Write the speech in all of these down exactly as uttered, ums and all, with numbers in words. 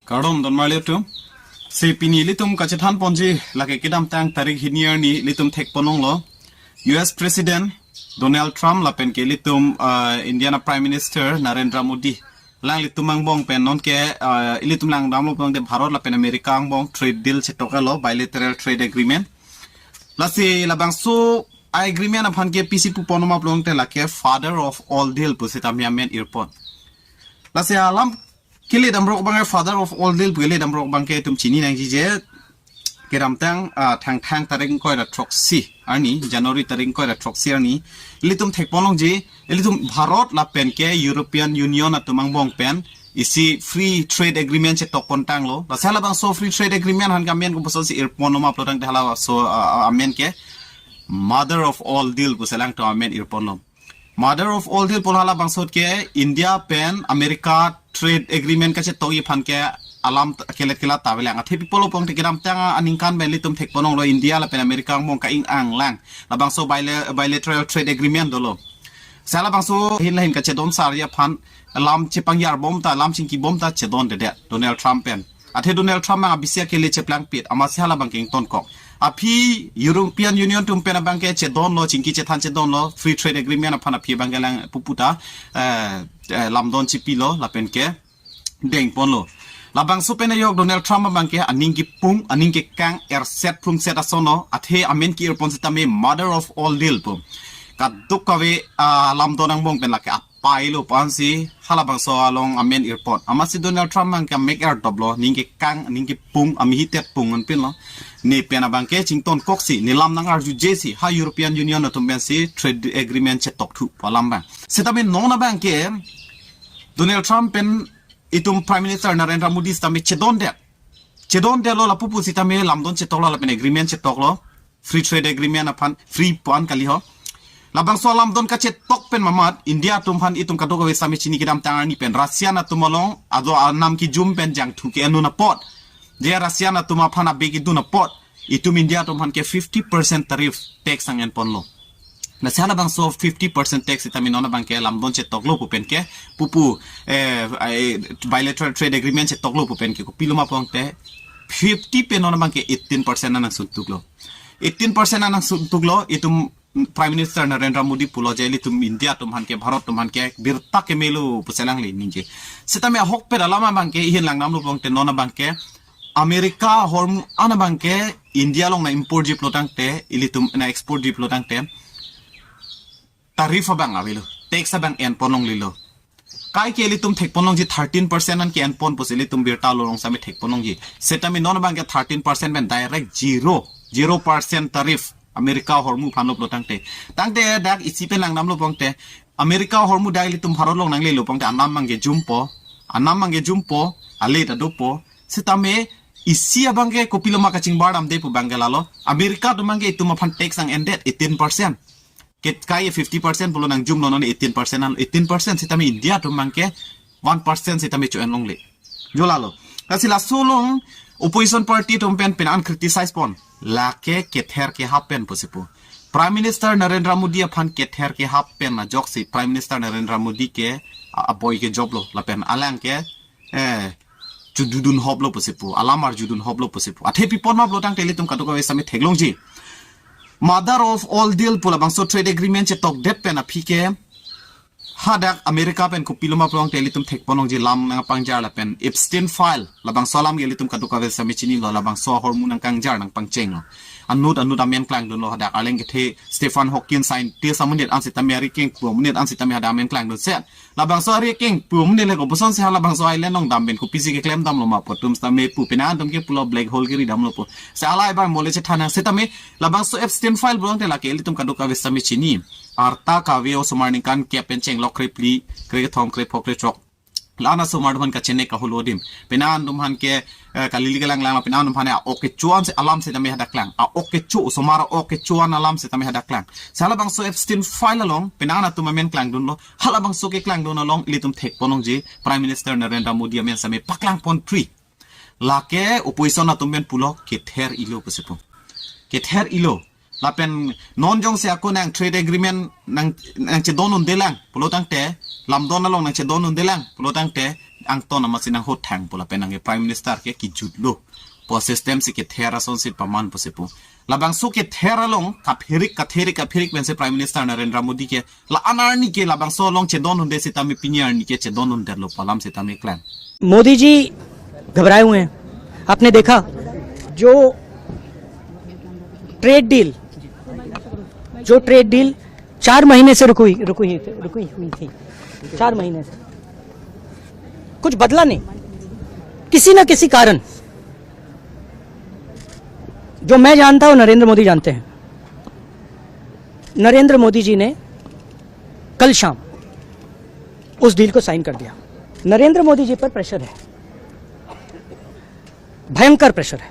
Kardom don marli atum. Si pini ilitum kachethan ponji lake kedamtang tarik hini arni ilitum thek ponlonglo. U S President Donald Trump lapen ke ilitum uh, India a Prime Minister Narendra Modi. Alanglitum angbong pen non ke uh, ilitum langdamlo pon de Bharat lapen America angbong trade deal chetok-etlo, bilateral trade agreement. Lasi labangso agreement aphan ke pisi pu pon ma plong te lake father of all deal pusitame amen irpon. Lasi alam kili damrok abang father of all deal pu kili damrok abang ke itum chini nangji je kedamtang uh, thangthang tarik ingkoi ra throksi arni, January tarik ingkoi ra throksi arni ilitum thek ponlongji, ilitum Bharat lapen ke European Union atum angbong pen isi free trade agreement chetok pontanglo. Lasi halabangso free trade agreement aphan ke amen kopuson si irpon ma plotang te halabangso uh, amen ke mother of all deal pusi alangtum amen irponlo. Mother of all deal pu halabangso ke India pen America trade agreement kachetokji aphan ke alam t- kelet kelat ta avelang. Athe pi pulo pon te kedamtang aningkan pen ilitum thek ponlonglo India lapen America angbong ka-ing anglang labangso bila- bilateral trade agreement dolo. Si halabangso hin lahin kachedon sarji aphan lam chepangjar bom ta, lam chingki bom ta chedondedet Donald Trump pen. Athe Donald Trump abang abisi akele cheplangpit, amatsi halabang ke ingtonkok. Aphi European Union atum pen abang ke chedonlo, chingki chethan chedonlo, free trade agreement aphan aphi abang ke lang pupu ta eh, eh, lamdon chipilo lapen ke dengponlo. Labangso pen ajok Donald Trump abang ke aning kepung, aning kekang, erset phrungset ason lo, athe amen ke-irpon sitame mother of all deal pu. Kadokave uh, lamdon angbong pen lake apailo pu ansi halabangso along amen irpon. Amatsi Donald Trump abang ke amek erdoplo, ning kekang, ning kepung, amihi tet pung anpinlo. Ne pen abang ke chingtonkok si, ne lam nang-arjuje si, ha European Union atum pensi trade agreement chetokthu pu alam abang. Sitame non abang ke Donald Trump pen itum Prime Minister Narendra Modi sitame chedondet. Chedondetlo lapu pusitame lamdon chetoklo lapen agreement chetoklo. Free trade agreement aphan, free pu an kali ho. Labangso alamdon kachetok pen mamat India atum aphan itum kadokave sitame chini kedamtang arni pen Russian atum along ado anam kejum pen jangthu ke-en un apot, je Russian atum aphan abe kedun apot itum India atum aphan ke fifty percent tariff tax ang-enponlo. Lasi halabangso fifty percent tax sitame non abang ke lamdon chetoklo pu pen ke pupu eh, eh, bilateral trade agreement chetoklo pu pen ke kopilo ma plong te fifty pen non abang ke eighteen percent anang suntuklo. Eighteen percent anang suntuklo, itum Prime Minister Narendra Modi pulo je ilitum India atum aphan ke, Bharat atum aphan ke birta kemelo pusi alangli ningje. Sitame ahokpet alam abang ke ihin langdamlo plong te non abang ke America ahormu an abang ke India along nang-importji plotangte, ilitum nang-exportji plotangte tariff abang avelo, tax abang enponlonglelo. Kaike ilitum thek ponlongji thirteen percent an ke-enpon pusi ilitum birta lo along sitame thek ponlongji. Sitame non abang ke thirteen percent pen direct zero, zero percent tariff America ahormu aphanlo plotangte. Tangte dak isi pen langdamlo plong te America ahormu dak ilitum Bharat along nanglelo plong te anam abang ke jumpo, anam abang ke jumpo, ale ta dopo. Sitame isi abang ke kopilo ma kachingbardamde pu abang ke lalo. America atum abang ke itum aphan tax ang-endet eighteen percent. Ke kai fifty percent pulo nangjumlo non eighteen percent an, eighteen percent sitame India atum abang ke one percent sitame cho-enlongle. Jo lalo. Lasi laso along opposition party atum pen pen an criticize pon. Lake kether kehap pen pusi pu. Prime Minister Narendra Modi aphan kether kehap pen ajoksi Prime Minister Narendra Modi ke a- aboi kejoplo lapen alang ke eh, jududun hoplo pusi pu, alam arjudun hoplo pusi pu. Athe pi pon ma plotangte ilitum kadokave sitame theklongji. Mother of all deal pu labangso trade agreement chetokdet pen aphi ke hadak America pen kopilo ma plotangte ilitum thek ponlongji, lam nangpangjar lapen Epstein file, labangso alam ke ilitum kadokave sitame chinilo, labangso ahormu nangkangjar nangpangchenglo. Anut anut amen klangdunlo hadak, arleng kethe Stephen Hawking scientist amonit an sitame, ari kengpu amonit an sitame hadak amen klangdunset. Labangso ari kengpu amonit le kopuson si halabangso island along dam pen kopisi keklem damlo ma pu atum sitame pu, penang atum ke pulo black hole kiri damlo pu. Si alai abang mole chethan nang sitame labangso Epstein file pulote lake ilitum kadokave sitame chini. Arta kave osomar ningkan kep pen chenglok krephli, krekethom, krephok, krechok. La-an asomar atum aphan kachene kaholo adim. Penang atum aphan ke eh, kalili kelang lang, penang atum aphan a-ok kecho an si alam sitame hadak klang. A-ok kecho, osomar a-ok kecho an alam sitame hadak klang. Si halabangso Epstein file along penang atum amen klangdunlo. Halabangso keklangdun along ilitum thek ponlongji Prime Minister Narendra Modi amen sitame paklang pon tri. Lake opposition atum pen pulo kether ilo pusi pu. Kether ilo. Lapen non jongsi ako nang trade agreement nang nangchedon undelang pulotangte, lamdon along nangchedon undelang pulotangte, angton amatsi nanghut thang pu lapen nang Prime Minister ke kijut lo. Pu system si kether ason si paman pusi pu. Labangso kether along kaphirik, kathirik, kaphirik pensi Prime Minister Narendra Modi ke la-an arni ke labangso along chedon unde sitame pini arni ke chedon undetlo pu alam sitame klang. Modi जी घबराए हुए हैं। आपने देखा, जो trade deal, जो trade deal चार महीने से रुकी रुकी हुई थी, रुकी हुई थी, चार महीने से कुछ बदला नहीं, किसी ना किसी कारण। जो मैं जानता हूं, नरेंद्र मोदी जानते हैं। नरेंद्र मोदी जी ने कल शाम उस डील को साइन कर दिया। नरेंद्र मोदी जी पर प्रेशर है, भयंकर प्रेशर है।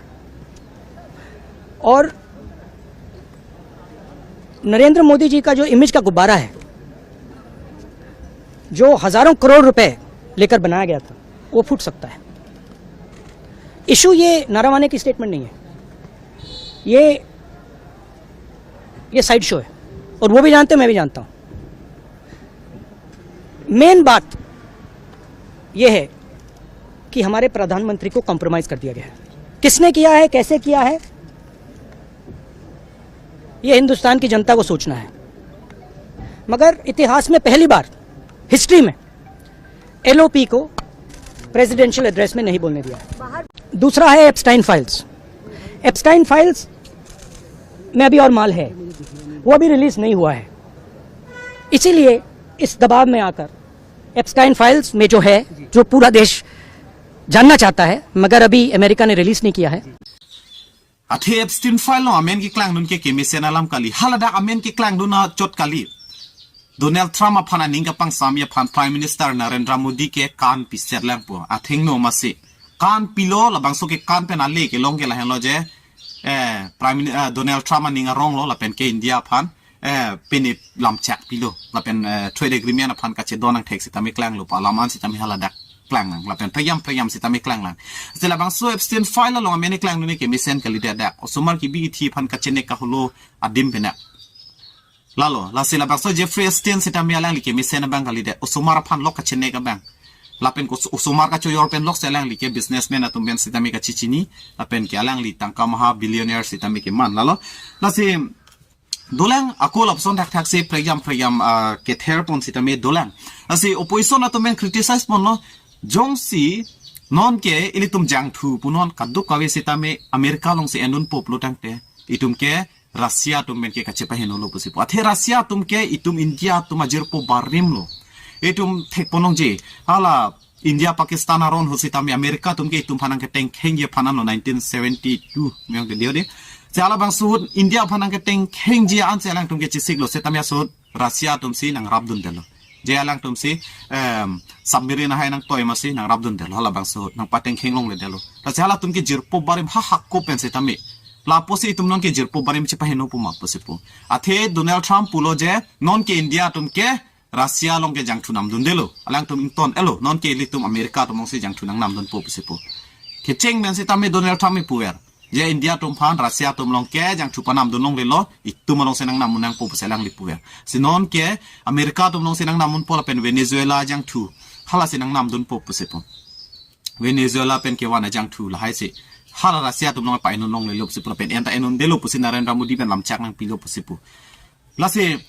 और नरेंद्र मोदी जी का जो इमेज का गुब्बारा है, जो हजारों करोड़ रुपए लेकर बनाया गया था, वो फूट सकता है। इशू ये नारावाने की स्टेटमेंट नहीं है, ये ये साइड शो है, और वो भी जानते हैं, मैं भी जानता हूं। मेन बात यह है कि हमारे प्रधानमंत्री को कॉम्प्रोमाइज कर दिया गया है। किसने किया है, कैसे किया है, ये हिंदुस्तान की जनता को सोचना है। मगर इतिहास में पहली बार हिस्ट्री में एलओपी को प्रेसिडेंशियल एड्रेस में नहीं बोलने दिया। दूसरा है एप्स्टाइन फाइल्स। एप्स्टाइन फाइल्स में अभी और माल है, वो अभी रिलीज नहीं हुआ है। इसीलिए इस दबाव में आकर एप्स्टाइन फाइल्स में जो है, जो पूरा देश जानना चाहता है, मगर अभी अमेरिका ने रिलीज नहीं किया है। Athe Epstein file along amen keklangdun ke kemesen alam kali. Haladak amen keklangdun achot kali. Donald Trump aphan aning kapangsam aphan Prime Minister Narendra Modi ke kan piser lang po. Athengno amatsi. Kan pilo, labangso ke kan pen ale kelong ke lahenlo je, eh, Prime Mini-, eh, Donald Trump aning aronglo lapen ke India aphan, eh, pini lamchak pilo lapen, eh, trade agreement aphan kachedon angthek sitame klanglo pu alam an sitame haladak klang lang lapen prekjam prekjam sitame klang lang. Lasi labangso Epstein file along amen keklangdun ke mesen kalidet dak. Osomar kebi kethi aphan kachenek kaholo adim pen dak. Lalo, lasi labangso Jeffrey Epstein sitame alangli kemesen abang kalidet. Osomar aphan lok kachenek abang. Lapen kos-, osomar kachoyor pen lok si alangli ke businessman atum pen sitame kachechini. Lapen ke alangli tangka maha billionaire sitame keman. Lalo, lasi dolang ako lapuson thakthak si prekjam prekjam, ah, kether pon sitame dolang. Lasi opposition atum pen criticize ponlo, jongsi non ke ilitum jangthu pu non kadokave sitame America along si endun po pulo tangte itum ke Russia atum pen ke kachepahenolo pusi pu. Athe Russia atum ke itum India atum ajirpo barim lo. Itum thek ponlongji, hala India Pakistan aron ahut sitame America atum ke itum aphan nangketengkhengji aphan anlo nineteen seventy-two meyong ke dio de. Si halabangso ahut India aphan nangketengkhengji an si alangtum ke chesiklo, setame aso ahut Russia atum si nangrapdundetlo. Je alangtum si, em, submarine ahai nangtoi amatsi nangrapdundetlo, halabangso ahut nangpatengkheng longledetlo. Lasi halatum ke jirpo barim ha hako pen sitame. Lapusi itum non ke jirpo barim chepaheno pu ma pusi pu. Athe Donald Trump pulo je non ke India atum ke Russia along ke jangthu namdundelo. Alangtum ington-etlo. Non ke ilitum America atum along si jangthu nangnamdunpo pusi pu. Kecheng pen sitame Donald Trump ipuver. Je India atum aphan Russia atum along ke jangthu panamdun longlelo. Itum along si nangnam un nangpo pusi alangli puver. Si non ke America atum along si nangnam unpo lapen Venezuela jangthu halasi nangnamdunpo pusi pu. Venezuela pen kevan ajangthu lahai si hala Russia atum along pa-endun longlelo pusi pu lapen enta endundelo pusi Narendra Modi pen lamchak nangpilo pusi pu. Lasi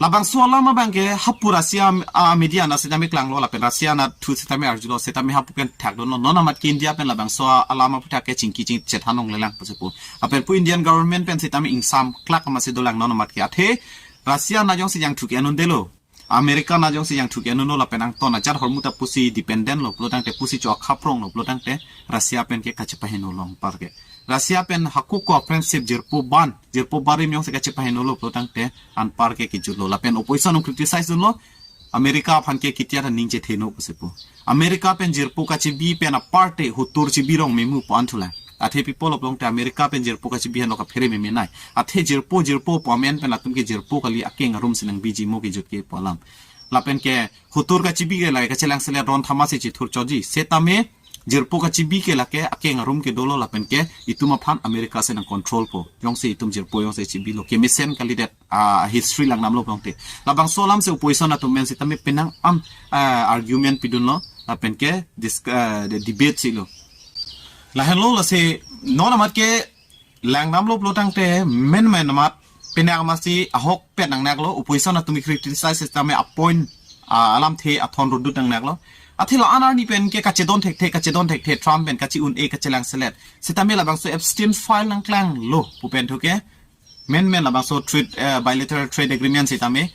labangso alam abang ke hapu Russia, ah, media na sitame klanglo lapen Russia na thu sitame arjulo sitame hapu pen thakdunlo. Non amat ke India pen labangso alam aphuthak ke chingki chingchet hanong lelang pusi pu. Lapen pu Indian government pen sitame ingsamklak amatsi dolang non amat ke. Athe Russia na jongsi jangthu ke-endundelo. America na jongsi jangthu ke-endunlo lapen angton ajat ahormu ta pusi dependent lo pulo tangte pusi cho akhaprong lo pulo tangte Russia pen ke kachepaheno long par ke. Russia pen hako ko friendship jirpo ban, jirpo barim jongsi kachepahenolo pulo tangte anpar ke kijutlo. Lapen opposition nung criticize dunlo, America aphan ke kitia ta ning chetheno pusi pu. America pen jirpo kachebi pen aparte hotur chebi rong memu pu an thulang. Athe people of long te America pen jirpo kachebi henlo kaphere memenai. Athe jirpo jirpo pu amen pen latum ke jirpo kali, akeng arum si nangbiji mo kejut ke pu alam. Lapen ke hotur kachebi ke lake kachelang selet ron thama si chethur choji. Setame jirpo kachebi ke lake akeng arum ke dolo lapen ke itum aphan America si nangcontrolpo. Jongsi itum jirpo jongsi chebilo. Kemesen kalidet, ah, history lang namlo pulotangte. Labangso alam si opposition atum pen sitame penang an, ah, argument pidunlo. lapen ke dis- eh, de- debate si lo. Lahenlo lasi non amat ke langdamlo pulo tangte menmen amat pini amatsi ahokpet nangnaklo, opposition atum criticize sitame apoint, ah, alamthe athon rodut nangnaklo. Athelo an arni pen ke kachedon thekthe, kachedon thekthe, Trump pen kachi-un-e, kachelang selet. Sitame labangso Epstein file nangklanglo pu pen thu ke menmen labangso trade, eh, bilateral trade agreement sitame,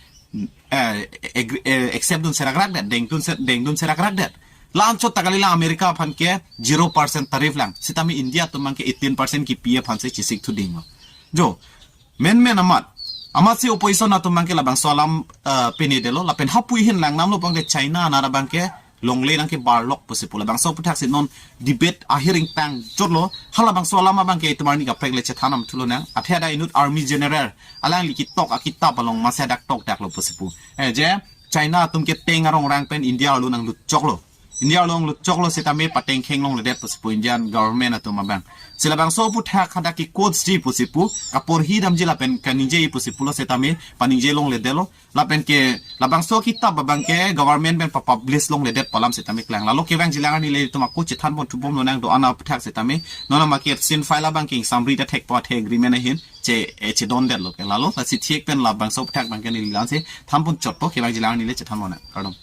eh, agri- eh, accept dun serakrak det, dengdun se- dengdun serakrak det. La anchot ta kali, la America aphan ke zero percent tariff lang. Sitame India atum abang ke eighteen percent kipi aphan si chesik thudinglo. Jo, menmen amat. Amatsi opposition atum abang ke labangso alam, eh, pini detlo. Lapen hapu ahin langdamlo abang ke China aner abang ke longle nangkebarlok pusi pu. Labangso aputhak si non debate ahiring tang jotlo. Halabangso alam abang ke itum arni kaprek le chethan nangthu lonang. Athe ada inut Army General alangli ketok akitap along masi hadak tokdaklo pusi pu. Eh, je China atum ke tank arong rang pen India arlo nanglut choklo. India arlo nanglut choklo sitame patengkheng longledet pusi pu Indian government atum abang. Si labangso aputhak hadak ke quotes ji pusi pu, kaporhi damji lapen kaningje pusi pulo sitame paningje longledetlo. Lapen ke labangso akitap abang ke government pen papublish longledet pu alam sitame klang. Lalo kevangji alang arni le itum ako chethan pon thubom lonang do-an aputhak sitame. Non amat ke Epstein file abang ke summary ta thekpo, athe agreement ahin che, eh, chedondetlo ke. Lalo lasi thik pen labangso aputhak abang ke neli la-ansi than pon chotpo, kevangji alang arni le chethan lonang. Kardom.